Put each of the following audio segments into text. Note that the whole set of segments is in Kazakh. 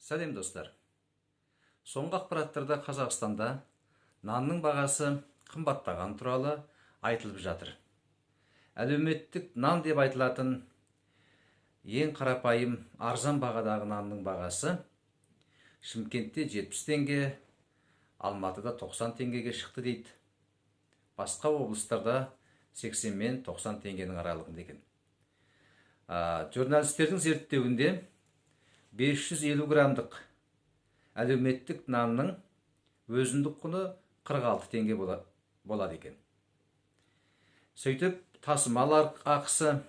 Сәлем, достар! Соңғы ақпараттарда Қазақстанда нанның бағасы қымбаттаған туралы айтылып жатыр. Әлеуметтік нан деп айтылатын ең қарапайым, арзан бағадағы нанның бағасы Шымкентте 70 теңге, Алматыда 90 теңгеге шықты дейді. Басқа облыстарда 80 мен 90 теңгенің аралығында екен. Журналистердің зерттеуінде 550 граммдық әлеуметтік нанның өзіндік құны 46 теңге болады екен. Сөйтіп, тасымал ақысы,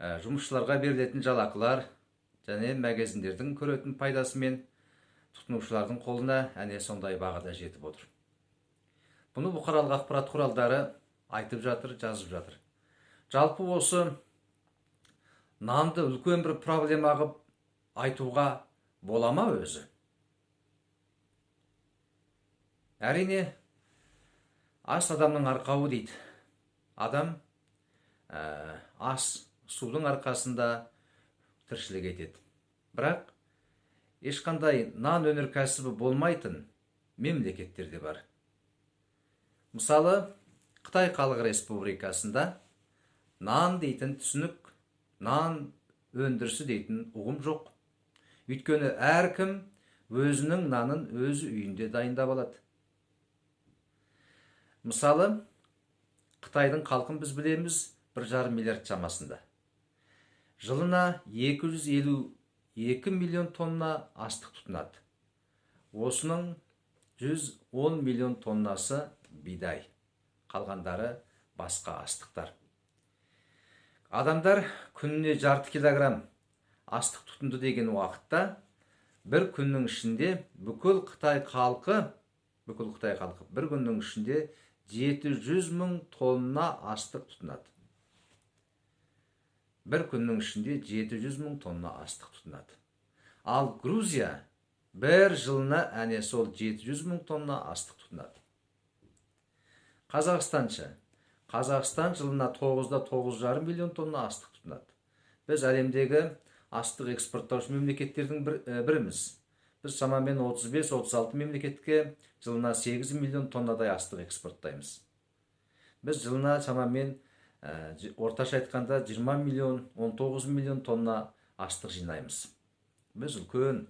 жұмысшыларға берілетін жалақылар және магазиндердің көретін пайдасымен тұтынушылардың қолына әне сондай бағада жетіп отыр. Бұны бұқаралық ақпарат құралдары айтып жатыр, жазып жатыр. Жалпы, осы нанды үлкен бір проблема қылып айтуға бола ма өзі? Әрине, ас адамның арқауы дейді. Адам ас судың арқасында тіршілік етеді. Бірақ ешқандай нан өнеркәсібі болмайтын мемлекеттер де бар. Мысалы, Қытай Халық Республикасында нан дейтін түсінік, нан өндірісі дейтін ұғым жоқ. Өйткені әркім өзінің нанын өзі үйінде дайындап алады. Мысалы, Қытайдың халқын біз білеміз, 1,5 миллиард шамасында. Жылына 252 миллион тонна астық тұтынады. Осының 110 миллион тоннасы бидай, қалғандары басқа астықтар. Адамдар күніне жарты килограмм астық тұтынды деген уақытта, бір күннің ішінде бүкіл Қытай халқы бір күннің ішінде 700 мың тонна астық тұтынады. Бір күннің ішінде 700 мың тонна астық тұтынады. Ал Грузия бір жылына әне сол 700 мың тонна астық тұтынады. Қазақстаншы? Қазақстан жылына 9,5 миллион тонна астық тұтынады. Біз әлемдегі астық экспорттаушы мемлекеттердің біріміз. Біз шамамен 35-36 мемлекетке жылына 8 миллион тоннадай астық экспорттаймыз. Біз жылына шамамен, орташа айтқанда, 20 миллион, 19 миллион тонна астық жинаймыз. Біз үлкен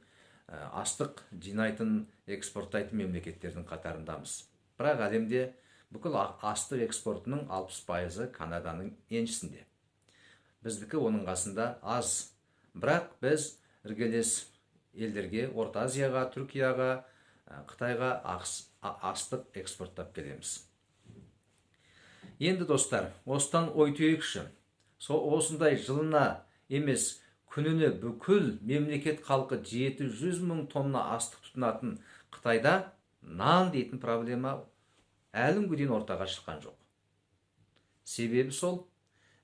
астық жинайтын, экспорттайтын мемлекеттердің қатарындамыз. Бірақ әлемде бүкіл астық экспортының 60%-ы Канаданың еншісінде. Біздікі оның қасында аз. Бірақ біз іргелес елдерге, Орта Азияға, Түркияға, Қытайға астық экспорттап келеміз. Енді, достар, осыдан ой түйейікші. Сол осындай жылына емес, күніне бүкіл мемлекет халқы 700 мың тонна астық тұтынатын Қытайда нан дейтін проблема әлі күнге дейін ортаға шыққан жоқ. Себебі сол,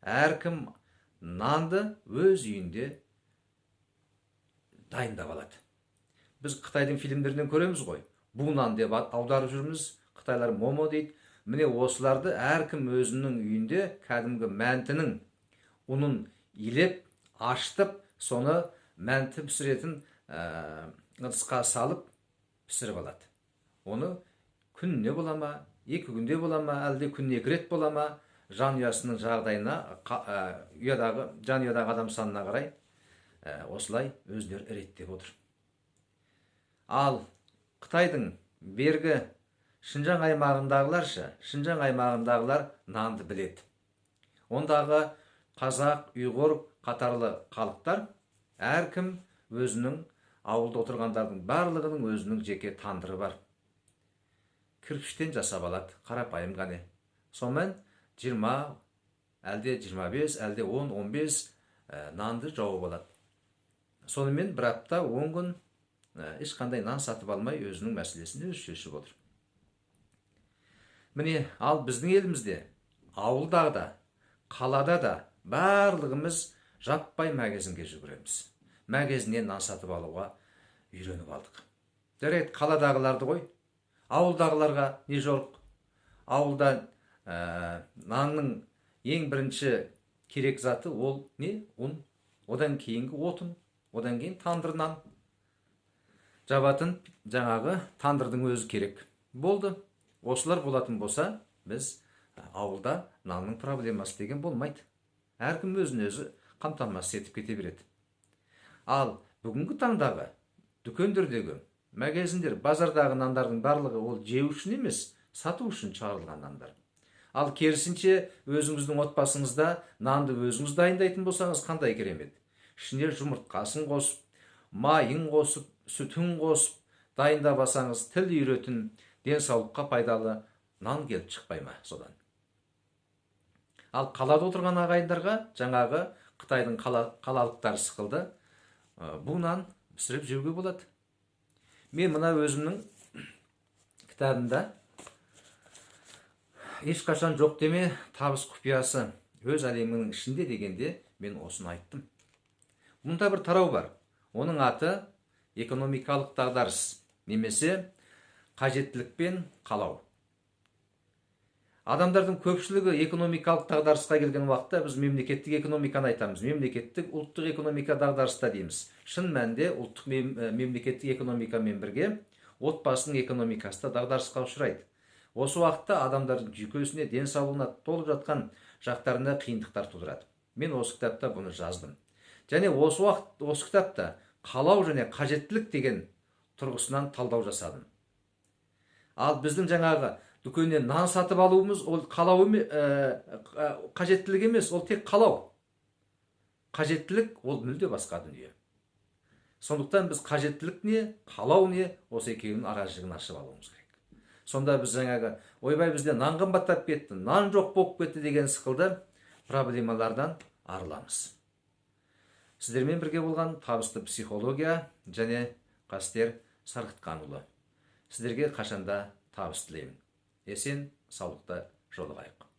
әркім нанды өз үйінде дайындап алады. Біз Қытайдың фильмдерінен көреміз ғой, бу нан деп аударып жүрміз, қытайлар момо дейді. Міне, осыларды әркім өзінің үйінде кәдімгі мәнтінің ұнын илеп, ашытып, соны мәнті пісіретін ыдысқа салып пісіріп алады. Оны күніне бола ма, 2 күнде бола ма, әлде күніне екі рет бола ма, жанұясының жағдайына, ұядағы адам санына қарай осылай өздері реттеп отыр. Ал Қытайдың бергі Шынжаң аймағындағылар ше? Шынжаң аймағындағылар нанды біледі. Ондағы қазақ, ұйғыр қатарлы халықтар, әркім өзінің, ауылда отырғандардың барлығының өзінің жеке тандыры бар. Кірпіштен жасап алады, қарапайым ғана. Сонымен 20, әлде 25, әлде 10-15 нанды жауып алады. Сонымен бір апта, 10 күн ешқандай нан сатып алмай, өзінің мәселесін өзі шешіп отыр. Міне, ал біздің елімізде ауылдағы да, қалада да барлығымыз жаппай магазинге жүгіреміз. Магазиннен нан сатып алуға үйреніп алдық. Жарайды, қаладағыларды ғой, ауылдағыларға не жорық? Ауылда нанның ең бірінші керек заты ол не? Ұн. Одан кейінгі отын, одан кейін тандыр нан. жабатын жаңағы тандырдың өзі керек. Болды. Осылар болатын болса, біз ауылда нанның проблемасы деген болмайды. Әркім өзін өзі қамтамасыз етіп кете береді. Ал бүгінгі таңдағы дүкендердегі, магазиндер, базардағы нандардың барлығы ол жеу үшін емес, сату үшін шығарылған нандар. Ал керісінше өзіңіздің отбасыңызда нанды өзіңіз дайындайтын болсаңыз қандай керемет. Ішіне жұмыртқасын қосып, майын қосып, сүтін қосып дайындап алсаңыз, тіл үйретін, денсаулыққа пайдалы нан келіп шықпай ма содан? Ал қалада отырған ағайындарға жаңағы Қытайдың қалалықтары сықылды бұл нан пісіріп жеуге болады. Мен мына өзімнің кітабымда ешқашан жоқ деме, табыс құпиясы өз әлеміңнің ішінде дегенде мен осыны айттым. Мұнда бір тарау бар. Оның аты экономикалық дағдарыс немесе қажеттілік пен қалау. Адамдардың көпшілігі экономикалық дағдарысқа келген уақытта біз мемлекеттік экономиканы айтамыз. Мемлекеттік ұлттық экономика дағдарыста дейміз. Шын мәнінде ұлттық мемлекеттік экономикамен бірге отбасының экономикасы да дағдарысқа ұшырайды. Осы уақытта адамдардың жүйкесіне, денсаулығына толып жатқан жақтарына қиындықтар тудырады. Мен осы кітапта бұны жаздым. Және осы уақыт осы кітапта қалау және қажеттілік деген тұрғысынан талдау жасадым. Ал біздің жаңағы дүкеннен нан сатып алуымыз ол қалау қажеттілік емес, ол тек қалау. Қажеттілік ол мүлде басқа дүние. Сондықтан біз қажеттілік не, қалау не, осы екеуінің ара жігін ашып алуымыз керек. Сонда біз жаңағы ойбай бізде нан қымбаттап кетті, нан жоқ болып кетті деген сықылды проблемалардан арыламыз. Сіздермен бірге болған табысты психология және Қастер Сарқытқанұлы. Сіздерге қашанда табыс тілеймін. Есен саулықта жолығайық.